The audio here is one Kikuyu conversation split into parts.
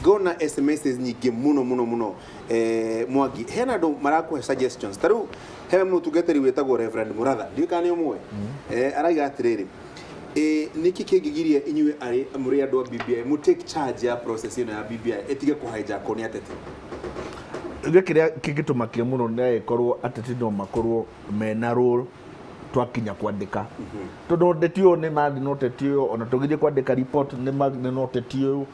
Ngona SMSs nyingĩ mũno mũno mũno. Mwangi, hena andũ marakũhe suggestions. Ta rĩu he mũtungatĩri wĩtagwo Reverend Mũratha, ndiũĩ kana nĩ ũmũĩ. Araiga atĩrĩrĩ, nĩkĩ kĩngĩgiria inyuĩ arĩ mũrĩ andũ a BBI mu take charge ya process ĩno ya BBI ĩtige kũhijackwo nĩ ateti? Gä kä rä a kä ngä tå makia må no nä agäkorwo ateti no makorwo mena role twakinya kwandĩka, tondũ ũteti ũyũ nĩ marĩ na ũteti ũyũ. Ona tũgĩthiĩ kwandĩka report nĩ marĩ na ũteti ũyũ,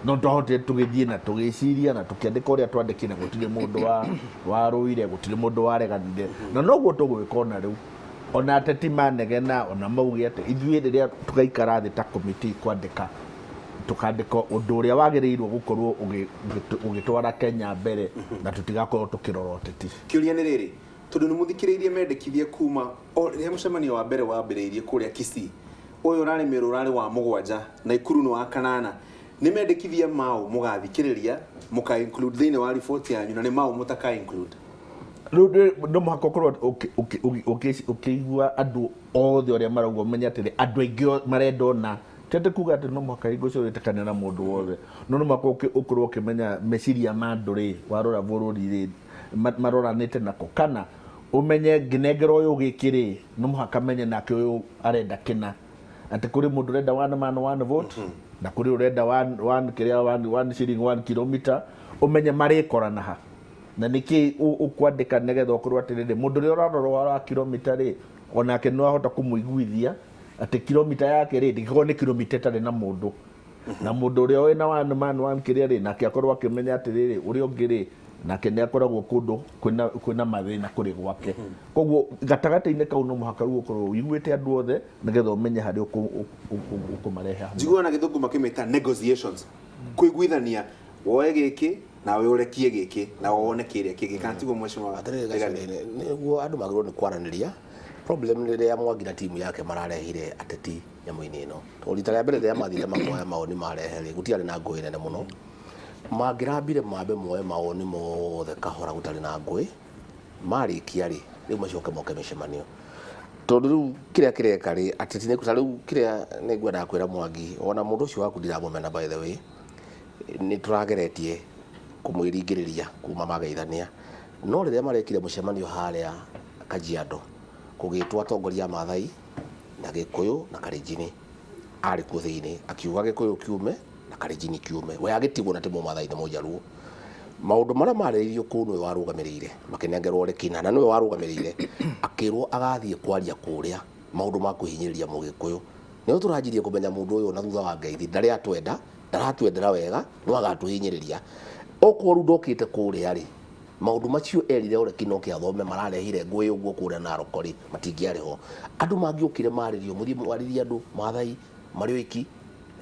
no twahotire tũgĩthiĩ na tũgĩciria na tũkĩandĩka ũrĩa twandĩkire. Gũtirĩ mũndũ wa warũire, gũtirĩ mũndũ wareganire, na noguo tũgwĩka ona rĩu. Ona ateti manegena, ona mauge atĩ, ithuĩ rĩrĩa tũgaikara thĩ ta committee kwandĩka, tũkandĩka ũndũ ũrĩa wagĩrĩirwo gũkorwo ũgĩtwara Kenya mbere, na tũtigakorwo tũkĩrora ũteti. Kĩũria nĩ rĩrĩ, tondũ nĩ mũthikĩrĩirie mendekithia kuma o rĩrĩa mũcemanio wa mbere wambĩrĩirie kũrĩa Kisii, ũyũ ũrarĩ Meru ũrarĩ wa mũgwanja, Naikuru nĩ wa kanana, nĩ mendekithia maũ mũgathikĩrĩria mũka include thĩinĩ wa riboti yanyu, na nĩ maũ mũtaka include? Rĩu no mũhaka ũkorwo ũkĩigua andũ othe ũrĩa marauga, ũmenye atĩrĩ, andũ aingĩ marenda ona tete kuga atĩ no mũhaka hingo ciothe wĩtĩkania na mũndũ wothe, no mũhaka ũkorwo ũkĩmenya meciria ma andũ rĩ, warora bũrũri rĩ, maroranĩte nako, kana ũmenye ngĩnengera ũyũ gĩkĩ rĩ, no mũhaka menye nake ũyũ arenda kĩna, atĩ kũrĩ mũndũ ũrenda one man one vote, na kũrĩ ũrenda one, one, kĩrĩa one, one shilling one kilometer. Ũmenye marĩkorana ha na nĩkĩ ũkwandĩka, nĩgetha ũkorwo atĩrĩrĩ, mũndũ ũrĩa ũrarora ũhoro wa kilomita rĩ, onake no ahota kũmũiguithia atĩ kilomita yake rĩ, ndĩngĩkorwo nĩ kilomita ĩtarĩ na mũndũ, na mũndũ ũrĩa wĩna one man one kĩrĩa rĩ, nake akorwo akĩmenya atĩrĩrĩ, ũrĩa ũngĩ rĩ, nake nĩ akoragwo kũndũ kwĩna mathĩna kũrĩ gwake. Koguo gatagatĩ-inĩ kau no mũhaka rĩu ũkorwo ũiguĩte andũ othe, nĩgetha ũmenye harĩa ũkũmarehe hamwe. Njiguaga na Gĩthũngũ makĩmĩta negotiations, kũiguithania, woe gĩkĩ nawe ũrekie gĩkĩ na wone kĩrĩa kĩngĩ, kana tiguo, mheshimiwa? Atĩrĩrĩ. Rigathi? Gacũrĩ, nĩguo andũ magĩrĩirwo nĩ kwaranĩria. Problem rĩrĩa Mwangi na timu yake mararehire ateti nyamũ-inĩ ĩno, tondũ rita rĩa mbere rĩrĩa mathiĩte makoya mawoni marehe rĩ, gũtiarĩ na ngũĩ nene mũno. Mangĩrambire mambe moe mawoni mothe kahora gũtarĩ na ngũĩ, marĩkia rĩ, rĩu macoke moke mĩcemanio, tondũ rĩu kĩrĩa kĩreka rĩ, ateti nĩ ta rĩu kĩrĩa nĩ ngwendaga kwĩra Mwangi, ona mũndũ ũcio waku ndiramũmena. By the way, nĩ tũrageretie kũmwĩringĩrĩria kuma mageithania, no rĩrĩa marekire mũcemanio harĩa Kajiado, kũgĩtwo atongoria a Maathai na Gĩkũyũ na Kalenjin, arĩ kuo thĩinĩ, akiuga Gĩkũyũ kiume na Kalenjin kiume, we agĩtigwo na ti Mũmathai, nĩ Mũjaruo. Maũndũ marĩa marĩrĩirio kũu, nĩwe warũgamĩrĩire, makĩnengerwo Lekina na nĩwe warũgamĩrĩire, akĩrwo agathiĩ kwaria kũrĩa maũndũ ma kwĩhinyĩrĩria Mũgĩkũyũ. Nĩho tũranjirie kũmenya mũndũ ũyũ na thutha wa ngeithi ndarĩ atwenda, ndaratwendera wega, no agatũhinyĩrĩria. Okorwo rĩu ndokĩte kũrĩa rĩ, maũndũ macio erire Olekina oke athome mararehire ngũĩ ũguo kũrĩa Narok rĩ, matingĩarĩ ho. Andũ mangĩokire marĩrio, mũthiĩ mwarĩrie andũ Maathai marĩ oiki,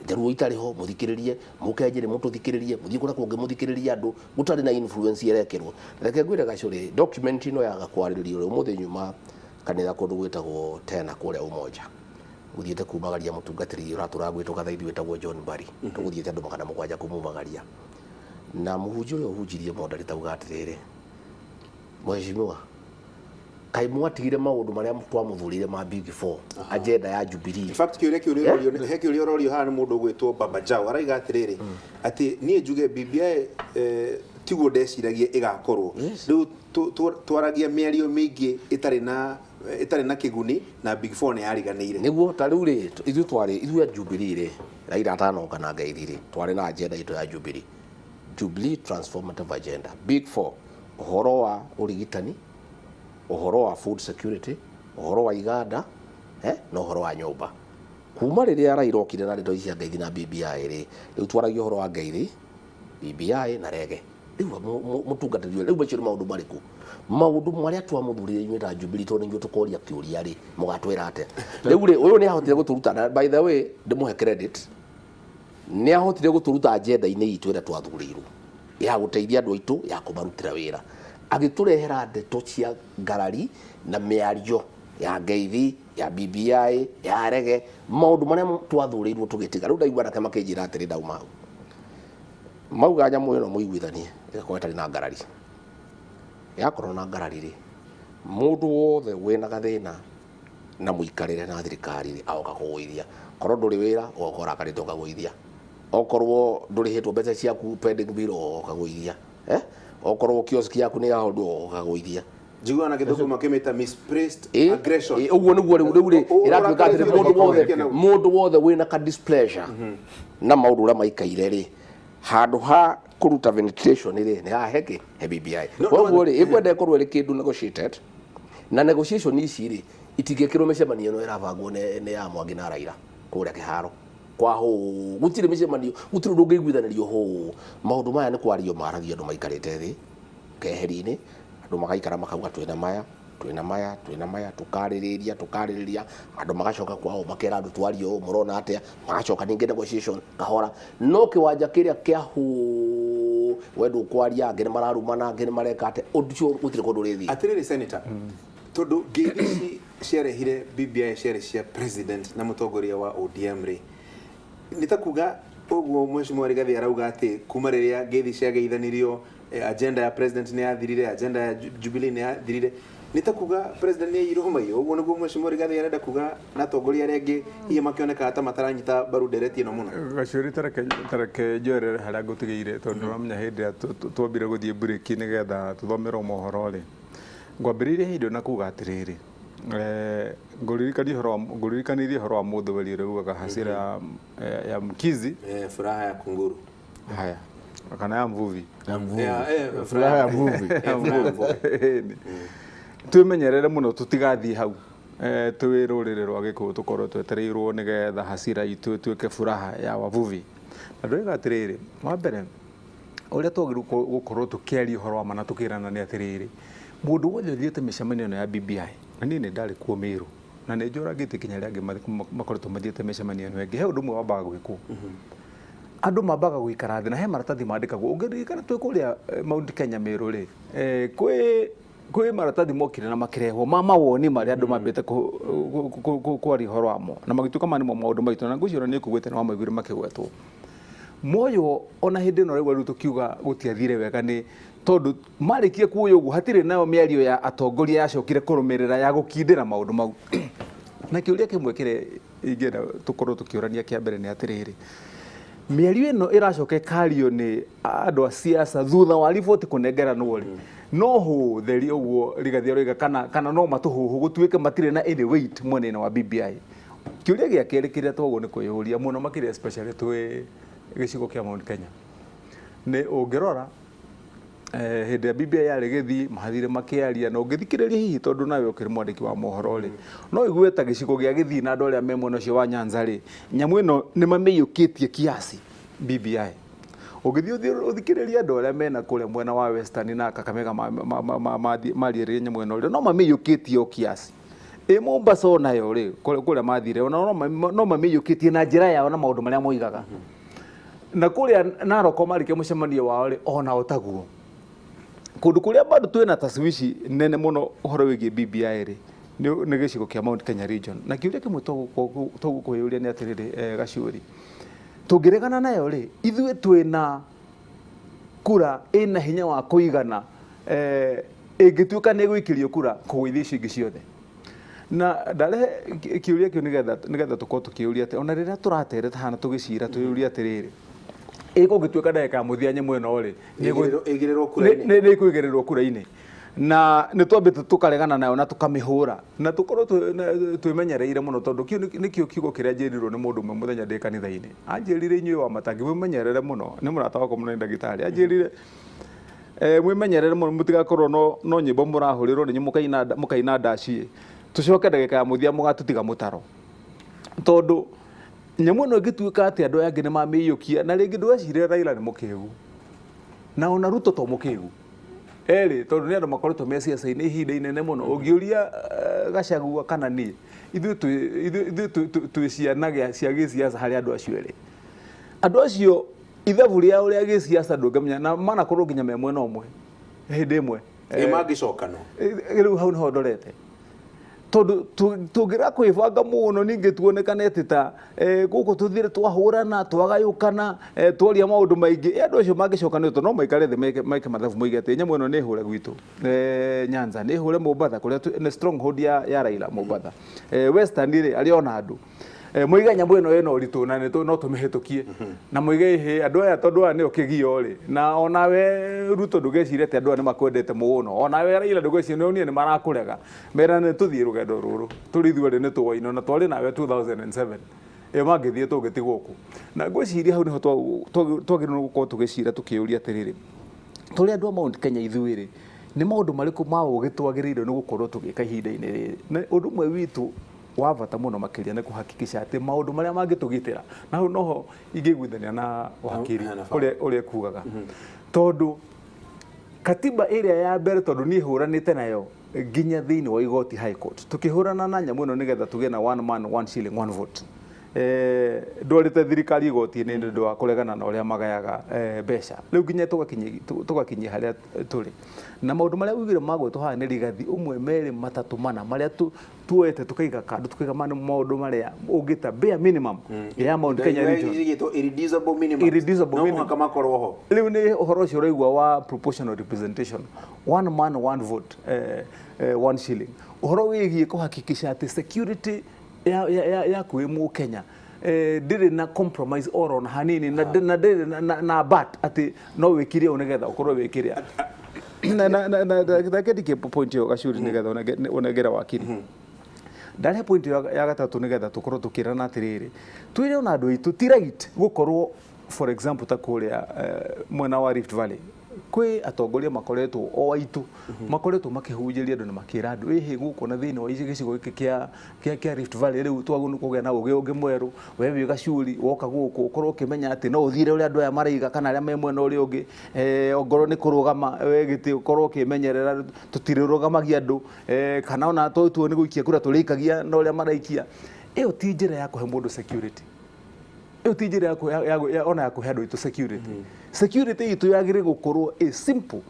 Njaruo itarĩ ho, mũthikĩrĩrie, mũke Njĩrĩ mũtũthikĩrĩrie, mũthiĩ kũrĩa kũngĩ mũthikĩrĩrie andũ, gũtarĩ na influence ĩrekĩrwo. Reke ngwĩre Gacũrĩ, document ĩno yaga kwarĩrĩrio rĩ, ũmũthĩ nyuma kanitha kũndũ gwĩtagwo Tena kũrĩa Umoja, gũthiĩte kumagaria mũtungatĩri ũratũra gwĩtwo Gathaithi wĩtagwo John Mbari. Tũgũthiĩte andũ 700 kumumagaria, na mũhunjia ũrĩa ũhunjirie mondarĩ tauga atĩrĩrĩ, "Mheshimiwa, kaĩ mwatigire maũndũ marĩa twamũthurire ma Big Four, agenda ya Jubilee?" In fact, kĩũria kĩu ũrorio, he kĩũria ũrorio haha nĩ mũndũ ũgwĩtwo Baba Jao. Araiga atĩrĩrĩ, atĩ niĩ njuge BBI tiguo ndeciragia ĩgakorwo. Rĩu twaragia mĩario mĩingĩ ĩtarĩ na kĩguni, na Big Four nĩ yariganĩire. Nĩguo ta rĩu rĩ, ithuĩ twarĩ, ithuĩ a Jubilee rĩ, Raila atanoka na ngeithi rĩ, twarĩ na agenda itũ ya Jubilee, Jubilee Transformative Agenda, Big Four: ũhoro wa ũrigitani, ũhoro wa food security, ũhoro wa iganda, na ũhoro wa nyũmba. Kuma rĩrĩa Raila okire na ndeto ici cia ngeithi na BBI rĩ, rĩu twaragia ũhoro wa ngeithi, BBI na rege. Rĩu mũtungatĩri ũyũ, rĩu macio nĩ maũndũ marĩkũ? Maũndũ marĩa twamũthurire inyuĩ ta Jubilee, tondũ nĩ inyuĩ tũkoria kĩũria rĩ, mũgatwĩra atĩa rĩu rĩ? Ũyũ nĩ ahotire gũtũruta, na by the way ndĩmũhe credit, nĩ ahotire gũtũruta agenda-inĩ itũ ĩrĩa twathurĩirwo ya gũteithia andũ aitũ, ya kũmarutĩra wĩra, agĩtũrehera ndeto cia ngarari na mĩario ya ngeithi, ya BBI, ya rege, maũndũ marĩa twathurĩirwo tũgĩtiga. Rĩu ndaigua anake makĩnjĩra atĩrĩ, ndauma hau, mauga nyamũ ĩno mũiguithanie ĩgakorwo ĩtarĩ na ngarari. Yakorwo na ngarari rĩ, mũndũ wothe wĩna gathĩna na mũikarĩre na thirikari rĩ, agoka kũgũithia. Korwo ndũrĩ wĩra, ũgoka ũrakarĩte ũkagũithia. Okorwo ndũrĩhĩtwo mbeca ciaku, pending bill, ũkagũithia, eh, okorwo kiosk yaku nĩ yahondwo, ũkagũithia. Njiguaga na Gĩthũngũ makĩmĩta misplaced aggression. Ũguo nĩguo rĩu rĩ ĩratuĩka atĩrĩ, mũndũ wothe, mũndũ wothe wĩna ka displeasure na maũndũ ũrĩa maikaire rĩ, handũ ha kũruta ventilation rĩ, nĩ haha heke he BBI. Koguo rĩ, ĩkwenda ĩkorwo ĩrĩ kĩndũ negotiated, na negotiation ici rĩ, itingĩkĩrwo mĩcemanio ĩno ĩrabangwo nĩ ya Mwangi na Raila kũrĩa kĩharo kwa hũ. Gũtirĩ mĩcemanio, gũtirĩ ũndũ ũngĩiguithanĩrio hũ. Maũndũ maya nĩ kwario maragio andũ maikarĩte thĩ keheri-inĩ, andũ magaikara makauga twĩna maya, twĩna maya, twĩna maya, tũkarĩrĩria, tũkarĩrĩria, andũ magacoka kwao makera andũ twario ũũ, mũrona atĩa? Magacoka ningĩ negotiation kahora. No kĩwanja kĩrĩa kĩa hũ, we ndũkwaria, angĩ nĩ mararumana, angĩ nĩ mareka atĩa, ũndũ ũcio gũtirĩ kũndũ ũrĩthiĩ. Atĩrĩrĩ senator, tondũ ngeithi ici ciarehire BBI ciarĩ cia president na mũtongoria wa ODM rĩ, nĩ ta kuga ũguo Mheshimiwa Rigathi arauga atĩ kuma rĩrĩa ngeithi ciageithanirio, agenda ya president nĩ yathirire, agenda ya Jubilee nĩ yathirire, nĩ ta kuga president nĩ aiyirwo maiyo. Ũguo nĩguo Mheshimiwa Rigathi arenda kuga, na atongoria arĩa angĩ hihi makĩonekaga ta mataranyita mbaru ndereti ĩno mũno? Gacũrĩ, tareke njoerere harĩa ngũtigĩire, tondũ ũramenya hĩndĩ ĩrĩa twambire gũthiĩ break nĩgetha tũthomerwo mohoro rĩ, ngwambĩrĩirie hĩndĩ ĩyo na kuga atĩrĩrĩ, ngũririkanirie ũhoro wa mũthweri ũrĩa ugaga hasira ya mkizi Furaha ya kunguru. Haya, kana ya mvuvi. Ya mvuvi. Furaha ya mvuvi. Ya mvuvi. Twĩmenyerere mũno tũtigathiĩ hau, twĩ rũrĩrĩ rwa Gĩkũyũ tũkorwo twetereirwo nĩgetha hasira itũ ĩtuĩke furaha ya wavuvi. Na ndĩroiga atĩrĩrĩ, wa mbere ũrĩa twagĩrĩirwo gũkorwo tũkĩaria ũhoro wa ma na tũkĩrana nĩ atĩrĩrĩ, mũndũ wothe ũthiĩte mĩcemanio ĩno ya BBI, na niĩ nĩ ndarĩ kuo Mĩrũ, na nĩ njũrangĩte nginya arĩa angĩ makoretwo mathiĩte mĩcemanio ĩno ĩngĩ, he ũndũ ũmwe wambaga gwĩkwo. Andũ mambaga gũikara thĩ na he maratathi mandĩkagwo. Ũngĩririkana twĩ kũrĩa Mount Kenya Mĩrũ rĩ, kwĩ maratathi mokire na makĩrehwo ma mawoni marĩa andũ mambĩte kwaria ũhoro wamo, na magĩtuĩka maya nĩmo maũndũ maitũ, na ngwĩciria nĩ ũkũgwĩte nĩ wamaiguire makĩgwetwo. Moywo ona hĩndĩ ĩno rĩu tũkiuga gũtiathire wega nĩ tondũ marĩkia kuoya ũguo hatirĩ nayo mĩario ya atongoria yacokire kũrũmĩrĩra ya gũkindĩra maũndũ mau. Na kĩũria kĩmwe kĩrĩa ingĩenda tũkorwo tũkĩũrania kĩa mbere nĩ atĩrĩrĩ, mĩario ĩno ĩracoka ĩkario nĩ andũ a siasa thutha wa riboti kũnengeranwo rĩ, no hũtheri ũguo Rigathi aroiga kana no matũhũhũ gũtuĩke matirĩ na any weight mwena-inĩ wa BBI? Kĩũria gĩa kerĩ kĩrĩa twagwo nĩ kwĩyũria mũno makĩria, especially twĩ gĩcigo kĩa Mount Kenya, nĩ ũngĩrora hĩndĩ ya BBI yarĩ gĩthii, mathire makĩaria, na ũngĩthikĩrĩria hihi tondũ nawe ũkĩrĩ mwandĩki wa mohoro rĩ, no ũigue ta gĩcigo gĩa gĩthii na andũ arĩa me mwena ũcio wa Nyanza rĩ, nyamũ ĩno nĩ mamĩiyũkĩtie kiasi BBI. Ũngĩthiĩ ũthikĩrĩrie andũ arĩa mena kũrĩa mwena wa Western na Kakamega mariĩrĩrie nyamũ ĩno rĩ, no mamĩiyũkĩtie o kiasi. Ĩ Mombasa onayo rĩ, kũrĩa mathire ona no mamĩiyũkĩtie na njĩra yao na maũndũ marĩa moigaga. Na kũrĩa Narok marĩkia mũcemanio wao rĩ, onao taguo. Kũndũ kũrĩa bado twĩna tacwici nene mũno ũhoro wĩgiĩ BBI rĩ, nĩ gĩcigo kĩa Mount Kenya region. Na kĩũria kĩmwe tũgũkwĩyũria nĩ atĩrĩrĩ, Gaciũri, tũngĩregana nayo rĩ, ithuĩ twĩna kura ĩna hinya wa kũigana ĩngĩtuĩka nĩ ĩgũikĩrio kura kũgũithia icio ingĩ ciothe? Na ndarehe kĩũria kĩu nĩgetha tũkorwo tũkĩũria atĩ ona rĩrĩa tũratereta haha na tũgĩcira, twĩyũrie atĩrĩrĩ, ĩ kũngĩtuĩka ndagĩka ya mũthia nyamũ ĩno rĩ Ĩigĩrĩrwo kura-inĩ. Nĩ ĩkũigĩrĩrwo kura-inĩ, na nĩ twambĩte tũkaregana nayo na tũkamĩhũra na tũkorwo twĩmenyereire mũno, tondũ kĩu nĩkĩo kiugo kĩrĩa njĩrirwo nĩ mũndũ ũmwe mũthenya ndĩ kanitha-inĩ. Anjĩrire, inyuĩ wa matangi mwĩmenyerere mũno, nĩ mũrata wakwa mũno, nĩ ndagĩtarĩ. Anjĩrire, mwĩmenyerere mũno mũtigakorwo no nyĩmbo mũrahũrĩrwo nĩ mũkaina ndaci, tũcoke ndagĩka ya mũthia mũgatũtiga mũtaro, tondũ nyamũ ĩno ĩngĩtuĩka atĩ andũ aya angĩ nĩ mamĩiyũkia, na rĩngĩ ndwecirire Raila nĩ mũkĩgu na ona Ruto to mũkĩgu erĩ, tondũ nĩ andũ makoretwo me ciaca-inĩ ihinda inene mũno. Ũngĩũria Gachagua kana niĩ, ithuĩ twĩ ciana cia gĩciaca harĩ andũ acio erĩ. Andũ acio ithabu rĩao rĩa gĩciaca ndũngĩmenya, na manakorwo nginya me mwena ũmwe hĩndĩ ĩmwe. Ĩ mangĩcokano? Rĩu hau nĩho ndorete, tondũ tũngĩra kwĩbanga mũno ningĩ tuonekane atĩ ta gũkũ tũthire twahũrana, twagayũkana, twaria maũndũ maingĩ. Andũ acio mangĩcokanĩrwo, tondũ no maikare thĩ meke mathabu moige atĩ nyamũ ĩno nĩ ĩhũre gwitũ Nyanza, nĩ ĩhũre Mombatha kũrĩa nĩ stronghold ya Raila Mombatha, Western rĩ, arĩ ona andũ. Moiga nyamũ ĩno ĩna ũritũ na no tũmĩhĩtũkie, na moige ĩhĩ andũ aya tondũ aya nĩo kĩgio rĩ, na onawe Ruto ndũgecirie atĩ andũ aya nĩ makwendete mũno, onawe Raila ndũgecirie nĩ nĩ marakũrega, merane tũthiĩ rũgendo rũrũ tũrĩ ithuerĩ nĩ tũwaino na twarĩ nawe 2007 ĩyo mangĩthiĩ tũngĩtigwo kũ. Na ngwĩciria hau nĩho twagĩrĩirwo gũkorwo tũgĩcira tũkĩũria atĩrĩrĩ, tũrĩ andũ a Mount Kenya ithuĩ rĩ, nĩ maũndũ marĩkũ ma ũgĩ twagĩrĩirwo nĩ gũkorwo tũgĩka ihinda-inĩ rĩrĩ? Na ũndũ ũmwe witũ wa bata mũno makĩria nĩ kũhakikisha atĩ maũndũ marĩa mangĩtũgitĩra, na hau noho ingĩiguithania na wakiri ũrĩa ekugaga, tondũ katiba ĩrĩa ya mbere, tondũ niĩ hũranĩte nayo nginya thĩinĩ wa igoti High Court, tukĩhũrana na nyamũ ĩno nĩgetha tũgĩe na one man one shilling one vote, ndwarĩte thirikari igoti-inĩ nĩ ũndũ wa kũregana na ũrĩa magayaga mbeca. Rĩu nginya tũgakinyia harĩa tũrĩ na maũndũ marĩa ugire magwetwo haha nĩ Rigathi, ũmwe, merĩ, matatũ, mana, marĩa tuoete tukaiga kando, tukaiga mana maũndũ marĩa ũngĩta bare minimum ya Mount Kenya region. Irigĩtwo irreducible minimum. Irreducible no minimum. Mũhaka makorwo ho. Rĩu nĩ ũhoro ũcio ũraigua wa proportional representation, one man one vote, one shilling, ũhoro wĩgiĩ kũhakikisha atĩ security yaku wĩ Mũkenya ndĩrĩ na compromise oro na hanini, na ndĩrĩ na but atĩ no wĩkire ũũ nĩgetha ũkorwo wĩkĩrĩa na reke ndikie point ĩyo, Gacuri, nĩgetha ũnengere wakiri. Ndarehe point ĩyo ya gatatũ nĩgetha tũkorwo tũkĩrana atĩrĩrĩ, twĩre ona andũ aitũ ti right gũkorwo, for example, ta kũrĩa mwena wa Rift Valley kwĩ atongoria makoretwo o aitũ makoretwo makĩhunjĩria andũ na makĩra andũ ĩhĩ gũkũ na thĩinĩ wa gĩcigo gĩkĩ kĩa Rift Valley rĩu twagĩrĩirwo nĩ kũgĩa na ũgĩ ũngĩ mwerũ. We wĩ Gacuri woka gũkũ ũkorwo ũkĩmenya atĩ no ũthire ũrĩa andũ aya maraiga kana arĩa me mwena ũrĩa ũngĩ, ongorwo nĩ kũrũgama we gĩtĩ ũkorwo ũkĩmenyerera tũtirũgamagia andũ, kana ona tũtuo nĩ gũikia kura tũrĩikagia na ũrĩa maraikia. Ĩyo ti njĩra ya kũhe mũndũ security, ĩyo ti njĩra ona ya kũhe andũ aitũ security. Security itũ yagĩrĩire gũkorwo ĩ simple,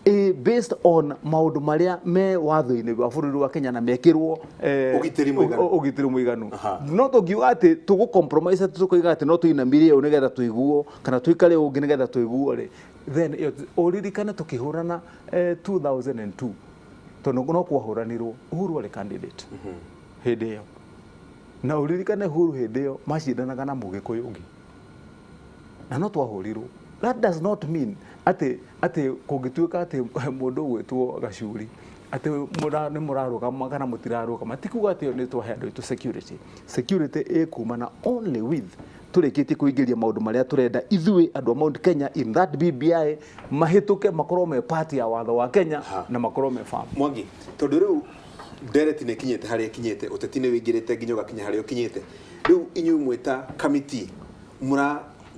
ĩ based on maũndũ marĩa me watho-inĩ wa bũrũri wa Kenya na mekĩrwo Ũgitĩri mũiganu. Ũgitĩri mũiganu. No tũngiuga atĩ tũgũ compromise, atĩ tũkoiga atĩ no tũinamire ũũ nĩgetha tũiguo kana tũikare ũũ ũngĩ nĩgetha tũiguo rĩ, then ĩyo ũririkane tũkĩhũrana 2002, tondũ no kwahũranirwo, Uhuru arĩ candidate hĩndĩ ĩyo, na ũririkane Uhuru hĩndĩ ĩyo macindanaga na Mũgĩkũyũ ũngĩ na no twahũrirwo. That does not mean atĩ kũngĩtuĩka atĩ mũndũ ũgwĩtwo Gacuri atĩ nĩ mũrarũgama kana mũtirarũgama, ti kuga atĩ nĩ twahe andũ aitũ security. Security ĩkumana only with tũrĩkĩtie kũingĩria maũndũ marĩa tũrenda ithuĩ andũ a Mount Kenya in that BBI mahĩtũke, makorwo me part ya watho wa Kenya na makorwo me firm. Mwangi, tondũ rĩu ndereti nĩ ĩkinyĩte harĩa ĩkinyĩte, ũteti nĩ wĩingĩrĩte nginya ũgakinya harĩa ũkinyĩte, rĩu inyuĩ mwĩta kamiti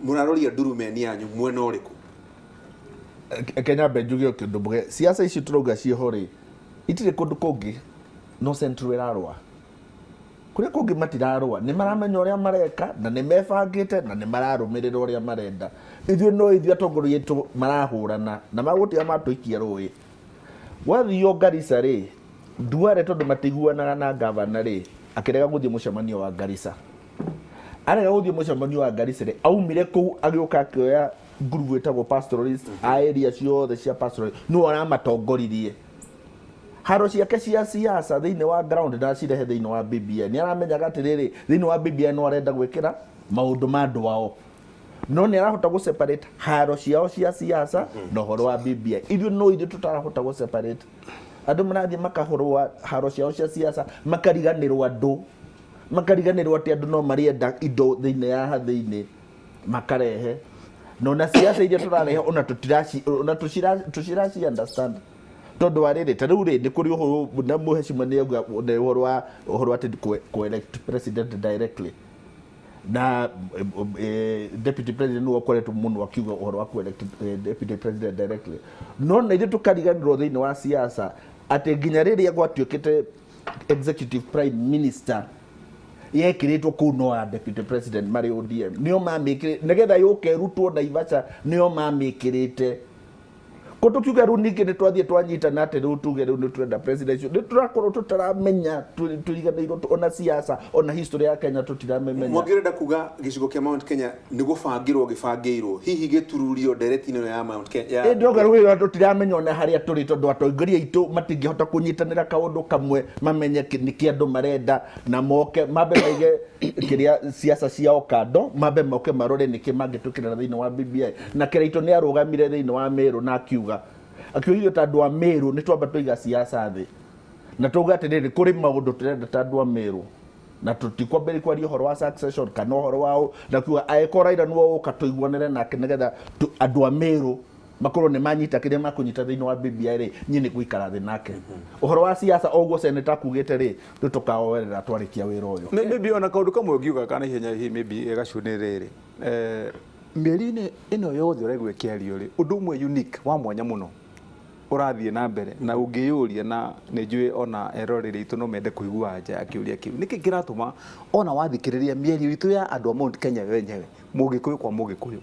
mũraroria ndurumeni yanyu mwena ũrĩkũ? Kenya mbe njuge kĩndũ mbũge, siasa ici tũrauga ciĩho rĩ, itirĩ kũndũ kũngĩ no Central ĩrarũa, kũrĩa kũngĩ matirarũa. Nĩ maramenya ũrĩa mareka na nĩ mebangĩte na nĩ mararũmĩrĩra ũrĩa marenda. Ithuĩ no ithuĩ atongoria aitũ marahũrana na magũtiga matũikia rũĩ. Gwathio Garissa rĩ, Duale tondũ matiguanaga na gavana rĩ, akĩrega gũthiĩ mũcemanio wa Garissa. Arega gũthiĩ mũcemanio wa Garissa rĩ, aumire kũu agĩũka akĩoya ngurubu ĩtagwo pastoralist a area ciothe cia pastoralist, nĩwe ũramatongoririe haro ciake cia siasa thĩinĩ wa ground na acirehe thĩinĩ wa BBI. Nĩ aramenyaga atĩrĩrĩ, thĩinĩ wa BBI no arenda gwĩkĩra maũndũ ma andũ ao, no nĩ arahota gũ separate haro ciao cia siasa na ũhoro wa BBI. Ithuĩ no ithuĩ tũtarahota gũ separate. Andũ marathiĩ makahũrwa haro ciao cia siasa, makariganĩrwo andũ, makariganĩrwo atĩ andũ no marĩenda indo thĩinĩ ya thĩinĩ makarehe, no na siasa iria tũrarehe ona tũtiraci ona tũciraci understand, tondũ wa rĩrĩ, ta rĩu rĩ, nĩ kũrĩ ũhoro na mũhecima nĩ auga nĩ ũhoro atĩ kũ elect president directly na deputy president, nĩwe ũkoretwo mũno akiuga ũhoro wa kũ elect deputy president directly, no na ithuĩ tũkariganĩrwo thĩinĩ wa siasa atĩ nginya rĩrĩa gwatuĩkĩte executive prime minister yekĩrĩtwo kũu no ya deputy president marĩ ODM nĩo mamĩkĩrĩte nĩgetha yũke ĩrutwo Naivasha, nĩo mamĩkĩrĩte. Ko tũkiuga rĩu ningĩ nĩ twathiĩ twanyitana atĩ rĩu tuge rĩu nĩ tũrenda presidential, nĩ tũrakorwo tũtaramenya tũriganĩirwo ona siasa ona history ya Kenya tũtiramĩmenya. Mwangi ũrenda kuga gĩcigo kĩa Mount Kenya nĩ gũbangĩrwo gĩbangĩirwo hihi gĩtururio ndereti-inĩ ĩno ya Mount Kenya ya Ĩ ndĩrauga rĩu ĩyo tũtiramenya ona harĩa tũrĩ tondũ atongoria aitũ matingĩhota kũnyitanĩra kaũndũ kamwe mamenye nĩkĩ andũ marenda na moke mambe maige kĩrĩa siasa ciao kando, mambe moke marore nĩkĩ mangĩtwĩkĩrĩra thĩinĩ wa BBI. Na Kĩraitũ nĩ arũgamire thĩinĩ wa Meru na akiuga ithuĩ ta andũ a Meru nĩ twamba tũiga siasa thĩ na tuuga atĩrĩrĩ, kũrĩ maũndũ tũrenda ta andũ a Meru na tũtikwambĩrĩria kwaria ũhoro wa succession kana ũhoro wa ũ, na kiuga angĩkorwo Raila nĩwe ũka tũiguanĩre nake nĩgetha andũ a Meru makorwo nĩ manyita kĩrĩa makũnyita thĩinĩ wa BBI rĩ, niĩ nĩ ngũikara thĩ nake. Ũhoro wa siasa o ũguo senator akugĩte rĩ, rĩu tũkawoerera twarĩkia wĩra ũyũ. Maybe ona kaũndũ kamwe ũngiuga kana ihenya hihi maybe gacu nĩ rĩrĩ, mĩeri-inĩ ĩno yothe ũraigua ĩkĩario rĩ, ũndũ ũmwe unique wa mwanya mũno ũrathiĩ na mbere na ũngĩyũria, na nĩ njũĩ ona eroreri aitũ no mende kũigua anja ya kĩũria kĩu, nĩkĩ kĩratũma ona wathikĩrĩria mĩario itũ ya andũ a Mount Kenya wenyewe, mũgĩkũyũ kwa mũgĩkũyũ,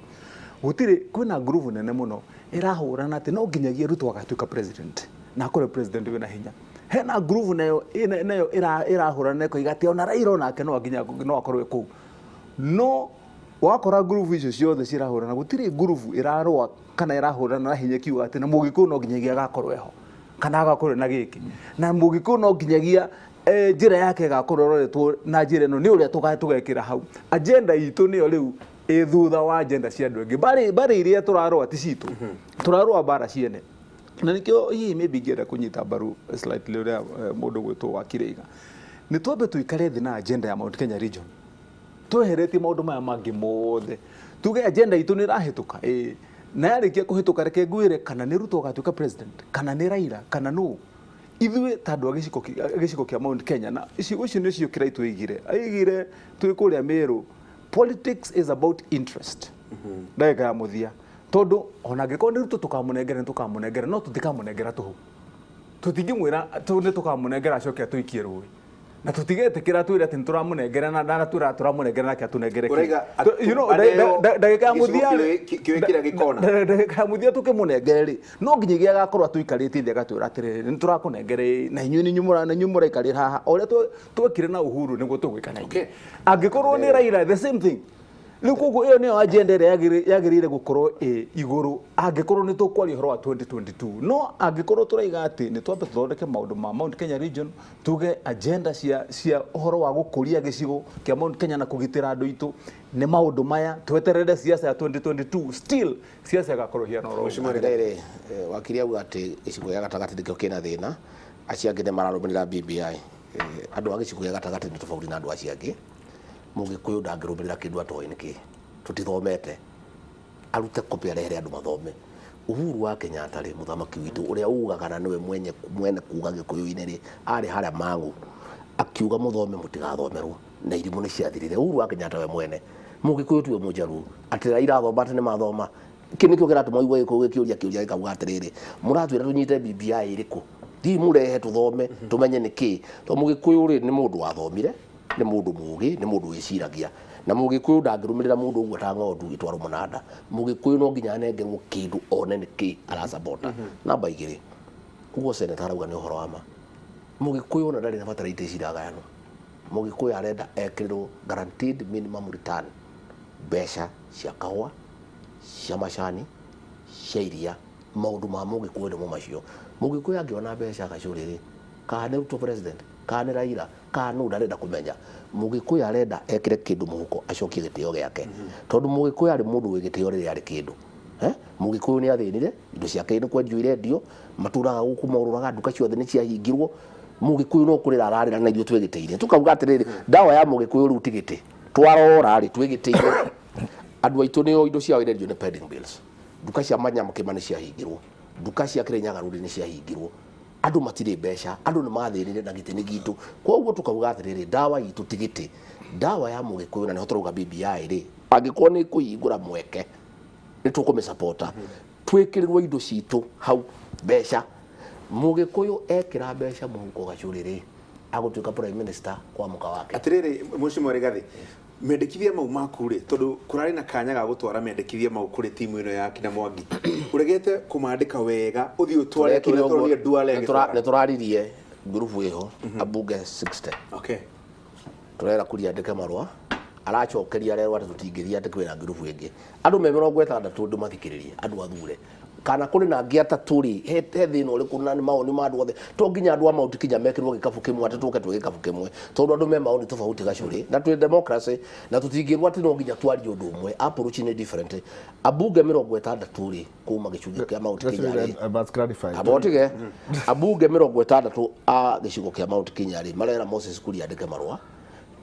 gũtirĩ kwĩna ngurubu nene mũno ĩrahũrana atĩ no nginyagia Ruto agatuĩka president na akorwo president wĩna hinya. Hena ngurubu nayo nayo ĩrahũrana na ĩkoiga atĩ ona Raila onake no nginya no akorwo e kũu. No wakora ngurubu icio ciothe cirahũrana, gũtirĩ ngurubu ĩrarũa kana ĩrahũrana na hinya ĩkiuga atĩ na mũgĩkũyũ no nginyagia agakorwo eho kana agakorwo na gĩkĩ, na mũgĩkũyũ no nginyagia njĩra yake ĩgakorwo ĩroretwo na njĩra ĩno nĩ ũrĩa tũgekĩra hau. Agenda itũ nĩyo rĩu ĩ thutha wa agenda cia andũ angĩ. Mbarĩ iria tũrarũa ti citũ, tũrarũa mbara ciene, na nĩkĩo hihi maybe ingĩenda kũnyita mbaru slightly ũrĩa mũndũ gwĩtwo Wakirĩiga, nĩ twambe tũikare thĩ na agenda ya Mount Kenya region, tweheretie maũndũ maya mangĩ mothe, tuge agenda itũ nĩ ĩrahĩtũka, ĩĩ, na yarĩkia kũhĩtũka reke ngwĩre kana nĩ Ruto agatuĩka president kana nĩ Raila kana nũ, ithuĩ ta andũ a gĩcigo kĩa Mount Kenya, na ciugo icio nĩcio Kĩraitũ aigire, aigire twĩ kũrĩa Meru, politics is about interest. Ndagĩka ya mũthia, tondũ ona angĩkorwo nĩ Ruto tũkamũnengera nĩ tũkamũnengera, no tũtikamũnengera tũhũ, tũtingĩmwĩra nĩ tũkamũnengera acoke atũikie rũĩ, na tũtigetĩkĩra twĩre atĩ nĩ tũramũnengera na ndanatwĩra atũramũnengera nake atũnengere kĩ. Ndagĩka ya mũthia kĩrĩa gĩkona ndagĩka ya mũthia tũkĩmũnengere rĩ, no nginyagia agakorwo atũikarĩtie thĩ agatwĩra atĩrĩrĩ, nĩ tũrakũnengere na inyuĩ nĩ inyuĩ mũraikarĩra haha o ũrĩa twekire na Uhuru nĩguo tũgwĩka na inyuĩ. Angĩkorwo nĩ Raila the same thing. Rĩu koguo ĩyo nĩyo agenda ĩrĩa yagĩrĩire gũkorwo ĩ igũrũ angĩkorwo nĩ tũkwaria ũhoro wa 2022. No angĩkorwo tũraiga atĩ nĩ twambe tũthondeke maũndũ ma Mount Kenya region, tuge agenda cia ũhoro wa gũkũria gĩcigo kĩa Mount Kenya na kũgitĩra andũ aitũ nĩ maũndũ maya, tweterere siasa ya 2022, still siasa ĩgakorwo ĩhiana oro ũguo. Atĩrĩrĩ, wakiri auga atĩ gĩcigo gĩa gatagatĩ nĩkĩo kĩna thĩna, acio angĩ nĩ mararũmĩrĩra BBI. Andũ a gĩcigo gĩa gatagatĩ nĩ tofauti na andũ acio angĩ. Mũgĩkũyũ ndangĩrũmĩrĩra kĩndũ atoĩ nĩkĩ, tũtithomete, arute copy arehere andũ mathome. Uhuru wa Kenyatta rĩ, mũthamaki witũ ũrĩa ugaga na nĩwe mwene kuga gĩkũyũ-inĩ rĩ, arĩ harĩa Mang'u akiuga mũthome mũtigathomerwo, na irimũ nĩ ciathirire. Uhuru wa Kenyatta we mwene, mũgĩkũyũ tiwe mũjaruo, atĩ Raila athoma atĩ nĩ mathoma. Kĩ nĩkĩo kĩratũma ũigue gĩkũyũ gĩkĩũria kĩũria gĩkauga atĩrĩrĩ, mũratwĩra tũnyite BBI ĩrĩkũ? Thiĩ mũrehe tũthome tũmenye nĩkĩ. Tondũ mũgĩkũyũ rĩ, nĩ mũndũ wathomire, nĩ mũndũ mũgĩ, nĩ mũndũ wĩciragia. Na mũgĩkũyũ ndangĩrũmĩrĩra mũndũ ũguo ta ng'ondu ĩtwarwo mũnanda. Mũgĩkũyũ no nginya anengerwo kĩndũ one nĩkĩ arasapota. Namba igĩrĩ, ũguo senator arauga nĩ ũhoro wa ma. Mũgĩkũyũ ona ndarĩ na bata na itĩ ici iragayanwo. Mũgĩkũyũ arenda ekĩrĩrwo guaranteed minimum return, mbeca cia kahũa, cia macani, cia iria, maũndũ ma mũgĩkũyũ nĩmo macio. Mũgĩkũyũ angĩona mbeca gacũrĩ rĩ, kana nĩ Ruto president, kana nĩ Raila, kana nũ ndarenda kũmenya. Mũgĩkũyũ arenda ekĩre kĩndũ mũhuko acokie gĩtĩo gĩake. Tondũ mũgĩkũyũ arĩ mũndũ wĩ gĩtĩo rĩrĩa arĩ kĩndũ. Mũgĩkũyũ nĩ athĩnire, indo ciake nĩ kwendio irendio, matũraga gũkũ morũraga, nduka ciothe nĩ ciahingirwo. Mũgĩkũyũ no kũrĩra ararĩra na ithuĩ twĩgĩtĩire. Tũkauga atĩrĩrĩ, ndawa ya mũgĩkũyũ rĩu ti gĩtĩ. Twarora rĩ, twĩgĩtĩire. Andũ aitũ nĩo indo ciao irendio nĩ pending bills. Nduka cia Manyamũkĩma nĩ ciahingirwo. Nduka cia Kĩrĩnyaga Road nĩ ciahingirwo. Andũ matirĩ mbeca, andũ nĩ mathĩnire na gĩtĩ nĩ gitũ. Koguo tũkauga atĩrĩrĩ, ndawa itũ ti gĩtĩ. Ndawa ya mũgĩkũyũ na nĩho tũrauga BBI rĩ, angĩkorwo nĩ kũhingũra mweke, nĩ tũkũmĩsapota. Twĩkĩrĩrwo indo citũ hau, mbeca. Mũgĩkũyũ ekĩra mbeca mũhuko gacũrĩ rĩ, agũtuĩka prime minister kwa mũka wake. Atĩrĩrĩ, Mheshimiwa Rigathi, mendekithia mau maku rĩ, tondũ kũrarĩ na kanya ga gũtwara mendekithia mau kũrĩ timu ĩno ya kina Mwangi. Ũregete kũmandĩka wega ũthiĩ ũtware kĩrĩa tũronire Duale agĩtwara. Nĩ tũraririe ngurubu ĩho ambunge 60. Okay. Tũrera Kuria andĩke marũa, aracokeria arerwo atĩ tũtingĩthiĩ atĩ kwĩna ngurubu ĩngĩ. Andũ me 60 ndũmathikĩrĩrie, andũ athure. Kana kũrĩ na angĩ atatũ rĩ, he thĩna ũrĩkũ na nĩ mawoni ma andũ othe. To nginya andũ a Mount Kenya mekĩrwo gĩkabu kĩmwe atĩ tũke twĩ gĩkabu kĩmwe. Tondũ andũ me mawoni tofauti gacũrĩ, na twĩ democracy, na tũtingĩrwo atĩ no nginya twarie ũndũ ũmwe. Approach nĩ different. Ambunge 60 rĩ, kuma gĩcunjĩ kĩa Mount Kenya rĩ, I must clarify. amba ũtige, ambunge 60 a gĩcigo kĩa Mount Kenya rĩ, marera Moses Kuria andĩke marũa,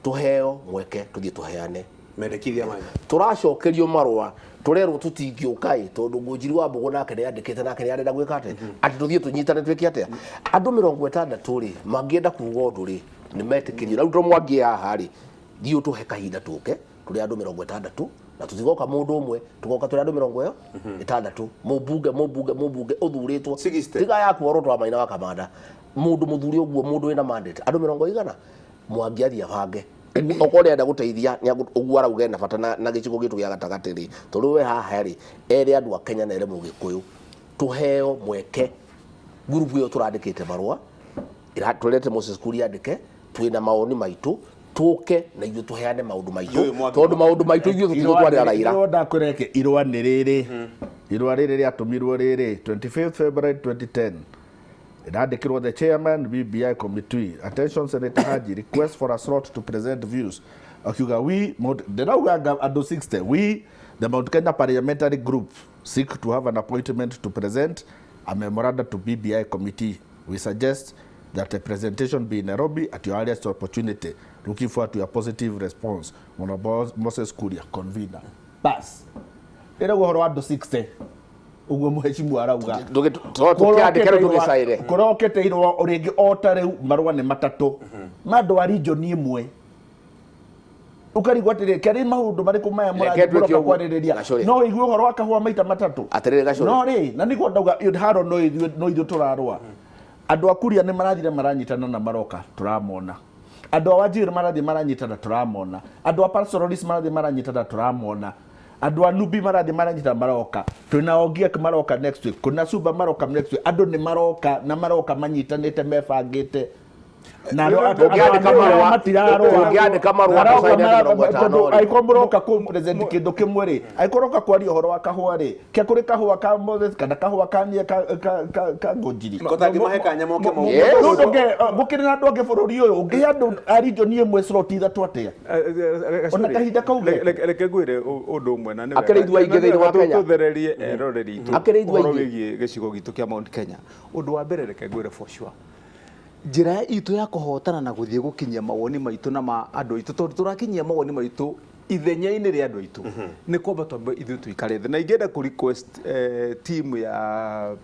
tũheo mweke tũthiĩ tũheane Mendekithia manyu. Tũracokerio marũa, tũrerwo tũtingĩũka ĩ, tondũ Ngũnjiri wa Mbũgũ nake nĩ andĩkĩte, nake nĩ arenda gwĩka atĩa, atĩ tũthiĩ tũnyitane twĩke atĩa. Andũ 60 rĩ, mangĩenda kuga ũndũ rĩ, nĩ metĩkĩrio. Na rĩu tondũ Mwangi e haha rĩ, thiĩ ũtũhe kahinda tũke tũrĩ andũ 60, na tũtigoka mũndũ ũmwe, tũgoka tũrĩ andũ mĩrongo ĩyo ĩtandatũ, mũmbunge mũmbunge mũmbunge ũthurĩtwo. 60. Tiga yaku oro twa Maina wa Kamanda, mũndũ mũthure ũguo, mũndũ wĩna mandate, andũ mĩrongo igana. Mwangi athiĩ abange okorwo nĩarenda gũteithia, ũguo arauga ena bata na gĩcigo gitũ gĩa gatagatĩ rĩ, tondũ we haha rĩ, ere andũ a Kenya na ere Mũgĩkũyũ tũheo mweke. Ngurubu ĩyo tũrandĩkĩte marũa, tũrete Moses Kuria andĩke, twĩna mawoni maitũ, tũke na ithuĩ tũheane maũndũ maitũ, Ithuĩ Mwangi- tondũ maũndũ maitũ ithuĩ tũtigũtwarĩra Raila. Irũa ndakwĩra irũa nĩ rĩrĩ, irũa rĩrĩ rĩatũmirwo rĩrĩ 25 February 2010, rĩrandĩkĩrwo the chairman BBI committee, attention Senator Haji, request for a slot to present views. Akiuga we Mount, ndĩrauga anga andũ 60, we the Mount Kenya Parliamentary Group seek to have an appointment to present a memorandum to BBI committee. We suggest that the presentation be in Nairobi at your earliest opportunity. Looking forward to your positive response. Honorable Moses Kuria, convener. Bas. Ĩrauga ũhoro wa andũ 60. Ũguo mũhecimu arauga. Tũkĩandĩke rĩu tũgĩcaĩre. Kũrokĩte irũa rĩngĩ o ta rĩu, marũa nĩ matatũ ma andũ a region ĩmwe, ũkarigwo atĩrĩ, kĩarĩ maũndũ marĩkũ maya Reke mũrathiĩ tuĩke mũroka ũguo. kwarĩrĩria? Gacũrĩ. No ũigue ũhoro wa kahũa maita matatũ. Atĩrĩrĩ Gacũrĩ. No rĩ, na nĩguo ndauga haro, no ithuĩ tũrarũa. Andũ a Kuria nĩ marathire maranyitana na maroka, tũramona. Andũ a Wajir marathiĩ maranyitana, tũramona. Andũ a pastoralist marathiĩ maranyitana, tũramona. Andũ a Nubi marathiĩ maranyitana, maroka. Twĩna Ogiek maroka next week, kwĩna Suba maroka next week. Andũ nĩ maroka na maroka manyitanĩte, mebangĩte na Tũngĩandĩka marũa- matirarũa. tũngĩandĩka marũa Maroka tũcaine 50 tondũ rĩ. angĩkorwo mũroka kũ present kĩndũ kĩmwe rĩ, angĩkorwo ũroka kwaria ũhoro wa kahũa rĩ, kĩa kũrĩ kahũa ka Moses kana kahũa ka niĩ ka Ngũnjiri. Kotangĩmahe kanya moke mauge. Yes. Nĩ ũndũ gũkĩrĩ na andũ angĩ bũrũri ũyũ, ũngĩhe andũ a region ĩmwe slot ithatũ atĩa? Ona kahinda kau geke. Reke ngwĩre ũndũ ũmwe na nĩ Akĩrĩ wega- ithua aingĩ na nĩ thĩinĩ wa wega Kenya. tũthererie eroreri itũ Akĩrĩ ithua ũhoro aingĩ. wĩgiĩ gĩcigo gitũ kĩa Mount Kenya. Ũndũ wa mbere, reke ngwĩre for sure, njĩra itũ ya kũhotana na gũthiĩ gũkinyia mawoni maitũ na ma andũ aitũ, tondũ tũrakinyia mawoni maitũ ithenya-inĩ rĩa andũ aitũ, nĩ kwamba twambe ithuĩ tũikare thĩ. Na ingĩenda kũ request team ya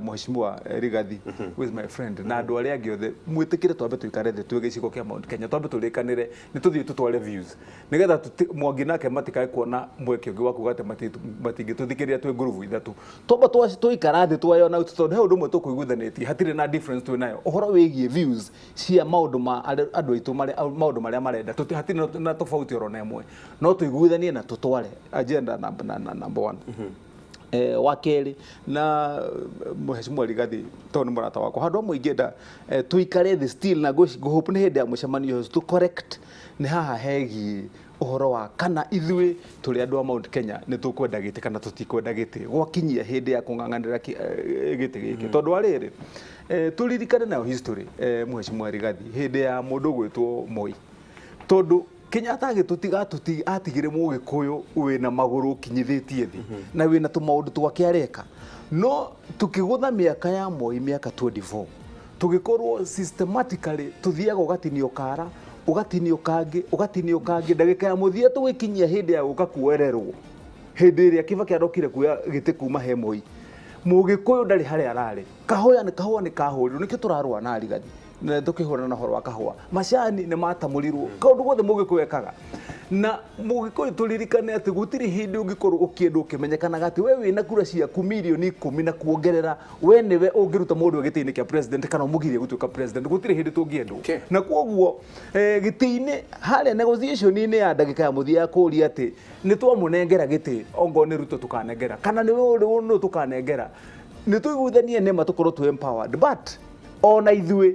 Mheshimiwa Rigathi, who is my friend, na andũ arĩa angĩ othe, mwĩtĩkĩre twambe tũikare thĩ twĩ gĩcigo kĩa Mount Kenya, twambe tũrĩkanĩre nĩ tũthiĩ tũtware views, nĩgetha Mwangi nake matikae kuona mweke ũngĩ wa kuga atĩ matingĩtũthikĩrĩria twĩ ngurubu ithatũ. Twamba twaikara thĩ twayona, tondũ he ũndũ ũmwe tũkũiguithanĩtie, hatirĩ na difference twĩ nayo ũhoro wĩgiĩ views cia maũndũ ma andũ aitũ, maũndũ marĩa marenda. Hatirĩ na tofauti oro na ĩmwe, no tũiguithanie na tũtware agenda number one. Wa kerĩ, na Mheshimiwa Rigathi, tondũ nĩ mũrata wakwa, handũ hamwe ingĩenda tũikare thĩ still na ngũhope nĩ hĩndĩ ya mũcemanio ũcio tũ correct nĩ haha hegiĩ ũhoro wa kana ithuĩ tũrĩ andũ a Mount Kenya nĩ tũkwenda gĩtĩ kana tũtikwenda gĩtĩ gwakinyia hĩndĩ ya kũng'ang'anĩra gĩtĩ gĩkĩ. Tondũ wa rĩrĩ, tũririkane nayo history, Mheshimiwa Rigathi, hĩndĩ ya mũndũ gwĩtwo Moi, tondũ Kenyatta agĩtũtiga atigire Mũgĩkũyũ wĩna magũrũ ũkinyithĩtie thĩ na wĩna tũmaũndũ twake areka. No tũkĩgũtha mĩaka ya Moi, mĩaka 24, tũgĩkorwo systematically tũthiaga ũgatinio kara, ũgatinio kangĩ, ũgatinio kangĩ, ndagĩka ya mũthia tũgĩkinyia hĩndĩ ya gũka kuoererwo, hĩndĩ ĩrĩa Kibaki arokire kuoya gĩtĩ kuma he Moi, Mũgĩkũyũ ndarĩ harĩa ararĩ. Kahũa nĩ kahũa nĩ kahũrirwo, nĩkĩo tũrarũa na Rigathi na tũkĩhũrana na ũhoro wa kahũa. Macani nĩ matamũrirwo, kaũndũ gothe Mũgĩkũyũ ekaga. Na mũgĩkũyũ tũririkane atĩ gũtirĩ hĩndĩ ũngĩkorwo ũkĩendwo ũkĩmenyekanaga atĩ we wĩna kura ciaku mirioni 10 na kuongerera, we nĩwe ũngĩruta mũndũ gĩtĩ-inĩ kĩa president kana ũmũgirie gũtuĩka president. Gũtirĩ hĩndĩ tũngĩendwo. Na kwoguo gĩtĩ-inĩ harĩa negotiation-inĩ ya ndagĩka ya mũthia ya kũũria atĩ nĩ twamũnengera gĩtĩ, ongorwo nĩ Ruto tũkanengera kana nĩ ũrĩ nũ tũkanengera, nĩ tũiguithanie nĩma tũkorwo twĩ empowered, but ona ithuĩ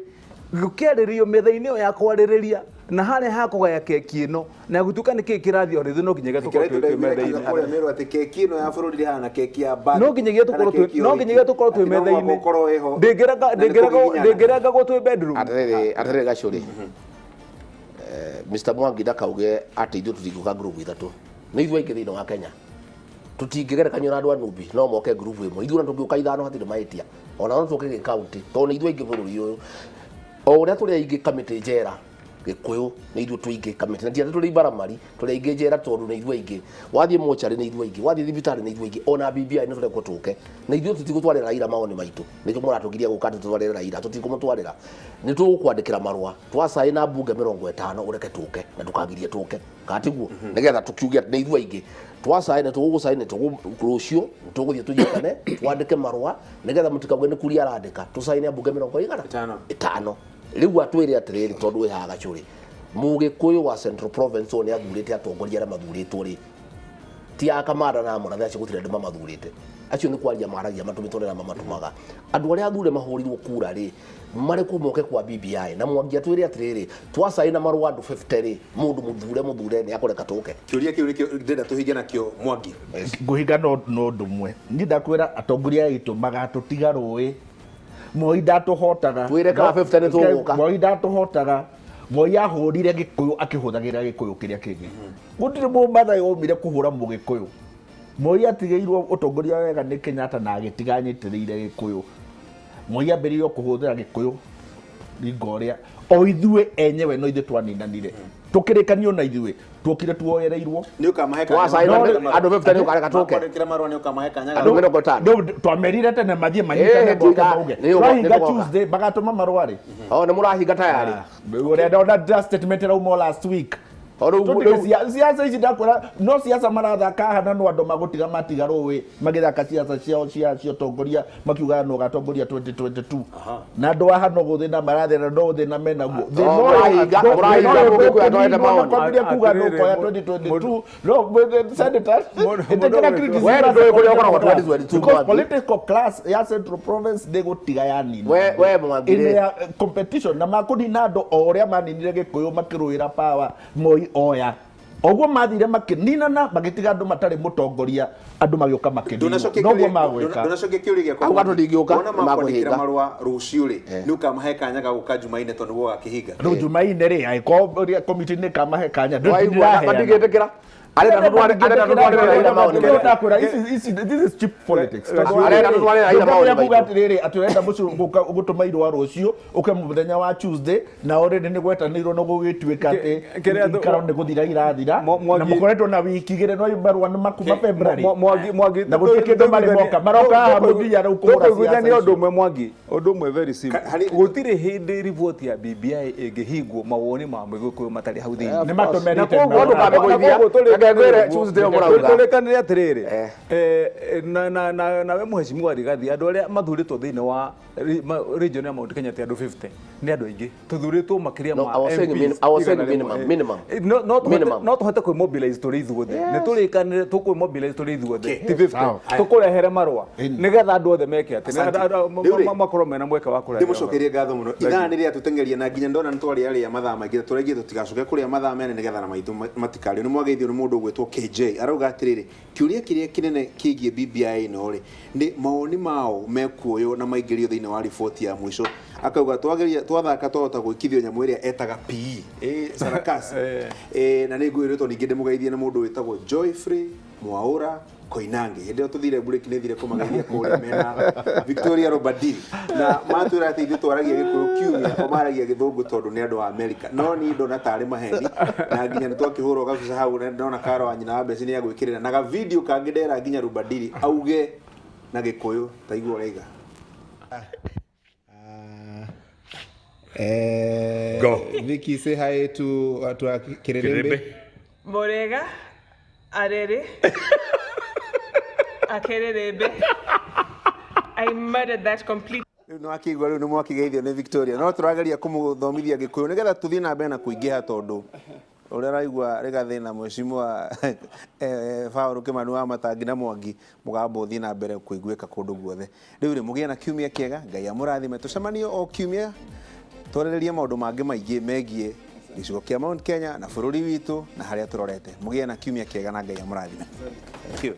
gũkĩarĩrĩrio metha-inĩ ĩyo ya kwarĩrĩria na harĩa ha kũgaya keki ĩno na gũtuĩka nĩ kĩĩ kĩrathiĩ, ona ithuĩ no nginyagia tũkorwo twĩ metha-inĩ. Kũrĩa merwo atĩ keki ĩno ya bũrũri ndĩhana keki ya birthday no nginyagia kana tũkorwo twĩ keki ya no ũhiki. nginyagia tũkorwo twĩ Atĩ no mũhaka metha-inĩ. ũkorwo ĩho. Ndĩngĩrenga Na nĩ ndĩngĩrenga kũgiginyana. ndĩngĩrengagwo twĩ bedroom. Atĩrĩrĩ, atĩrĩrĩ gacũrĩ, Mr Mwangi ndakauge atĩ ithuĩ tũtingĩũka ngurubu ithatũ. Nĩ ithuĩ aingĩ thĩinĩ wa Kenya, tũtingĩgerekanio na andũ a Nubi, no moke ngurubu ĩmwe. Ithuĩ ona tũngĩũka ithano hatirĩ mahĩtia, ona no tũke gĩ county, tondũ nĩ ithuĩ aingĩ bũrũri ũyũ. O ũrĩa tũrĩ aingĩ kamĩtĩ njera, Gĩkũyũ nĩ ithuĩ tũingĩ kamĩtĩ, na ti atĩ tũrĩ ibaramari, tũrĩ aingĩ njera tondũ nĩ ithuĩ aingĩ. Wathiĩ mocarĩ nĩ ithuĩ aingĩ, wathiĩ thibitarĩ nĩ ithuĩ aingĩ, ona BBI nĩ tũrekwo tũke. Na ithuĩ tũtigũtwarĩra Raila mawoni maitũ, nĩkĩo mũratũgiria gũka atĩ tũtwarĩre Raila, tũtikũmũtwarĩra. Nĩ tũgũkwandĩkĩra marũa twacaĩ na mbunge 50 ũreke tũke na ndũkagirie tũke, kana tiguo? Nĩgetha tũkiuge atĩ nĩ ithuĩ aingĩ twacaĩ na tũgũgũcaĩ nĩ rũciũ tũgũthiĩ tũnyitane twandĩke marũa nĩgetha mũtikauge nĩ kuria arandĩka, tũcaĩ ambunge mĩrongo igana Ĩtano. ĩtano. Rĩu atwĩre atĩrĩrĩ, tondũ wĩ haha gacũrĩ, mũgĩkũyũ wa Central Province ũyũ nĩ athurĩte atongoria arĩa mathurĩtwo rĩ, ti a Kamanda na Mũrathe, acio gũtirĩ andũ mamathurĩte, acio nĩ kwaria maragia matũmĩtwo nĩ arĩa mamatũmaga. Andũ arĩa athure mahũrirwo kura rĩ, marĩkũ moke kwa BBI? Na Mwangi atwĩre atĩrĩrĩ, twacaĩ na marũa andũ 50 rĩ, mũndũ mũthure mũthure nĩ akũreka tũke. Kĩũria kĩu nĩkĩo ndĩrenda tũhinge nakĩo, Mwangi. Ngũhinga no ũndũ ũmwe, niĩ ndakwĩra atongoria aitũ magatũtiga rũĩ. Moi ndatũhotaga. Twĩre kana 50 nĩ tũgũka. Moi ndatũhotaga. Moi ahũrire Gĩkũyũ akĩhũthagĩra Gĩkũyũ kĩrĩa kĩngĩ. Gũtirĩ mũmathai waumire kũhũra mũgĩkũyũ. Moi atigĩirwo ũtongoria wega nĩ Kenyatta na agĩtiga anyitĩrĩire Gĩkũyũ. Moi ambĩrĩirio kũhũthĩra Gĩkũyũ ringa ũrĩa o ithuĩ enyewe no ithuĩ twaninanire tũkĩrĩkanio na ithuĩ tuokire tuoereirwo. Nĩ ũkamahe kanya. Twacaĩ na andũ 50 nĩ ũkareka tũke. Makwandĩkĩra marũa nĩ ũkamahe kanya. Andũ 50. No, twamerire tene mathiĩ manyitane Eh, moke tiga, mauge nĩ ũgo- twahinga nĩ tũgoka. Tuesday magatũma marũa rĩ. O nĩ mũrahinga tayarĩ. Ũrĩa ndona draft statement ĩrauma o last week. O rĩu Tũtige rĩu siasa ici, ndakwĩra no siasa marathaka haha, na no andũ magũtiga matiga rũĩ magĩthaka siasa ciao cia ũtongoria, makiugaga no gatongoria 2022, na andũ haha no gũthĩna marathĩna, no gũthĩna menaguo. Oh, mũrahinga mũrahinga mũgĩkũyũ atwarĩte maoni. Kwambĩrĩria kuga no Atĩrĩrĩ, koya 2022 no senator ĩtĩkĩra criticism. We ndũĩ kũrĩa ũkoragwo 2022, Because Mwangi. political class ya Central Province ndĩgũtiga yanina We Mwangi rĩ. Ĩnĩ ya competition na makũnina andũ o ũrĩa maninire Gĩkũyũ makĩrũĩra power. Moi oya oguo mathire makĩninana, magĩtiga andũ matarĩ mũtongoria, andũ magĩũka makĩninwo, noguo magwĩka. Ndunacokia kĩũria gĩakwa. Auga tũtingĩũka, Wona makwandĩkĩra nĩmakũhinga. marũa rũciũ rĩ, nĩ ũkamahe kanya ga gũka Jumaine tondũ nĩguo ũgakĩhinga? Rĩu Jumaine rĩ, angĩkorwo ũrĩa komiti nĩ kamahe kanya Waigua matingĩtĩkĩra. Arenda tũtware arenda tũtwarĩre Raila maoni maitũ. Ndakwĩra this is cheap politics. Arenda tũtwarĩre Raila maoni kuga maitũ. atĩrĩrĩ, atĩ ũrenda mũcio gũtũma irũa rũciũ ũke mũthenya wa Tuesday, na already nĩ gwetanĩirwo na gũgĩtuĩka atĩ Kĩrĩa ikaro nĩ gũthira irathira, Mwangi- na mũkoretwo na wiki igĩrĩ, no marũa nĩ makuma February. Mwangi Mwangi Na gũtirĩ kĩndũ marĩ moka maroka haha mũthia rĩu kũhũra siasa tũkũiguithania ũndũ icio. ũmwe, Mwangi, ũndũ ũmwe very simple. Harĩ- Gũtirĩ hĩndĩ riboti ya BBI ĩngĩhingwo mawoni ma mũgĩkũyũ matarĩ hau thĩinĩ. Nĩ matũmerĩte Na koguo- marũa. Ndũkamĩgũithia. na koguo tũrĩkanĩre Reke ngwĩre ũguo. Tuesday ũyũ mũrauga. Tũrĩkanĩre atĩrĩrĩ, Eh. nawe mũheshimiwa Rigathi, andũ arĩa mathurĩtwo thĩinĩ wa region ya Mount Kenya ti andũ 50, nĩ andũ aingĩ tũthurĩtwo makĩria No, ma I was saying MPs I was saying 100. minimum, minimum. No Minimum. no tũhote kwĩmobilize tũrĩ ithuothe, nĩ tũrĩkanĩre tũkwĩmobilize tũrĩ ithuothe, ti 50, Sawa. tũkũrehere marũa nĩgetha andũ othe meke atĩ Asante. nĩgetha Rĩu rĩ, makorwo mena mweke wa kũrehe. Ndĩmũcokerie ngatho mũno. Ithaa nĩ rĩatũteng'eria na nginya ndona nĩ twarĩa rĩa mathaa maingĩ, tũraigire tũtigacoke kũrĩa mathaa mene nĩgetha na maitũ matikarĩo. Nĩ mwageithio nĩ mũndũ ũgwĩtwo KJ, arauga atĩrĩrĩ, kĩũria kĩrĩa kĩnene kĩgiĩ BBI ĩno rĩ, nĩ mawoni mao mekuoywo na maingĩrio thĩinĩ wa riboti ya mũico. Akauga twageria twathaka twahota gwĩkithio nyamũ ĩrĩa etaga PE sarakasi. Na nĩ ngwĩrĩtwo ningĩ ndĩmũgeithie nĩ mũndũ wĩtagwo Joyfrey Mwaura Koinange. Hĩndĩ ĩyo tũthire break nĩ thire kũmageithia kũrĩa mena Victoria Robadiri, na matwĩra atĩ ithuĩ twaragia Gĩkũyũ kiumia, o maragia Gĩthũngũ tondũ nĩ andũ a Amerika, no niĩ ndona tarĩ maheni, na nginya nĩ twakĩhũrwo gabica hau na ndona Karo wa nyina wa Mbeci nĩ agwĩkĩrĩra na gavideo kangĩ ndera nginya Rubadiri auge na Gĩkũyũ taigua ũraiga. Go. Vicky, say hi to our Kirembe. Kirembe. Morega, Arere, Akererebe. I murdered that completely. Rĩu nĩ wakĩigua, rĩu nĩ mwakĩgeithio nĩ Victoria, no tũrageria kũmũthomithia Gĩkũyũ nĩgetha tũthiĩ na mbere na kũingĩha, tondũ ũrĩa ũraigua Rĩgathĩ na Mheshimiwa Paul Kĩmani wa Matangi na Mwangi, mũgambo ũthiĩ na mbere kũiguĩka kũndũ guothe. Rĩu rĩ, mũgĩe na kiumia kĩega, Ngai amũrathime. Tũcemanie o kiumia twarĩrĩrie maũndũ mangĩ maingĩ megiĩ gĩcigo kĩa Mount Kenya na bũrũri witũ na harĩa tũrorete. Mũgĩe na kiumia kĩega na Ngai amũrathime. Thank you.